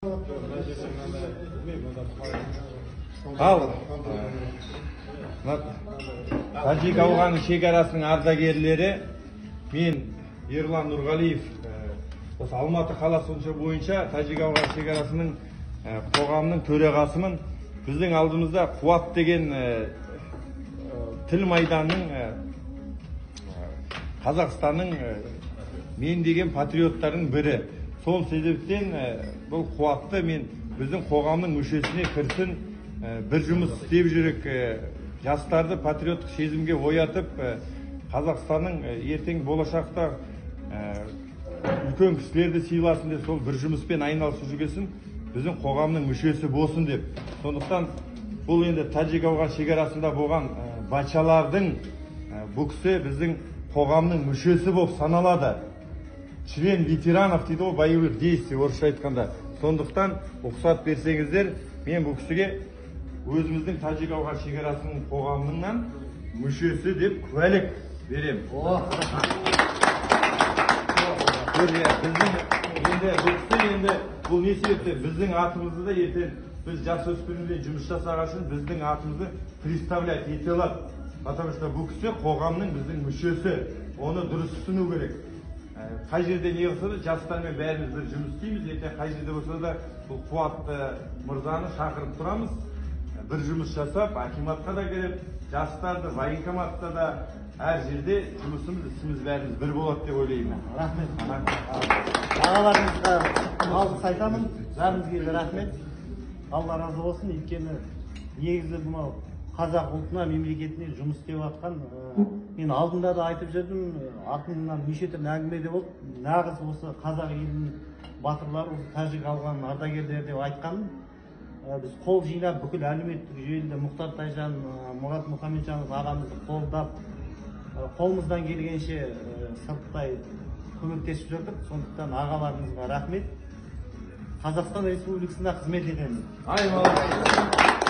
Ал тәжік ауған шекарасының ардагерлері, мен Ерлан Нұрғалиев, осы Алматы қаласы бойынша тәжік ауған шекарасының қоғамының төрағасымын. Біздің алдымызда Қуат деген тіл майданның, Қазақстанның мен деген патриоттардың бірі. Сол себептен бұл Қуатты мен біздің қоғамның мүшесіне кірсін, бір жұмыс істеп жүрік, жастарды патриоттық сезімге оятып, Қазақстанның ертең болашақта үлкен кісілерді сыйласын деп, сол бір жұмыспен айналысып жүргесін, біздің қоғамның мүшесі болсын деп. Сондықтан бұл енді тәжік ауған шекарасында болған бачалардың, бұл кісі біздің қоғамның мүшесі болып саналады. Член ветеранов дейді ғой, боевых действий орысша айтқанда. Сондықтан рұқсат берсеңіздер, мен бұл кісіге өзіміздің тәжік ауған шекарасының қоғамынан мүшесі деп куәлік беремін. Біздің енді бұл кісі, енді бұл не себепті біздің атымызды да ертең біз жасөспіріммен жұмыс жасаған үшін біздің атымызды представлять ете алады. Потому что бұл кісі қоғамның біздің мүшесі, оны дұрыс түсіну керек. Қай жерде не болса да жастармен бәріміз бір жұмыс істейміз. Ертең қай жерде болса да бұл Қуатты мырзаны шақырып тұрамыз. Бір жұмыс жасап, акиматқа да келіп, жастарды военкоматта да әр жерде жұмысымыз, ісіміз бәріміз бір болады деп ойлаймын. Рахмет. Ағаларыңызға алғыс айтамын. Бәріңізге де рахмет. Алла разы болсын. Өйткені негізі мынау қазақ ұлтына, мемлекетіне жұмыс істеп жатқан, мен алдында да айтып жүрдім, артымнан неше түрлі әңгіме де болды. Нағыз осы қазақ елінің батырлары, осы тәжік ауған ардагерлері деп айтқаным. Біз қол жинап, бүкіл әлеуметтік желіде Мұхтар Тайжан, Мұрат Мұхамеджанов ағамызды қолдап, қолымыздан келгенше сырттай көмектесіп жүрдік. Сондықтан ағаларымызға рахмет. Қазақстан Республикасында қызмет етеміз. Ай, молодец.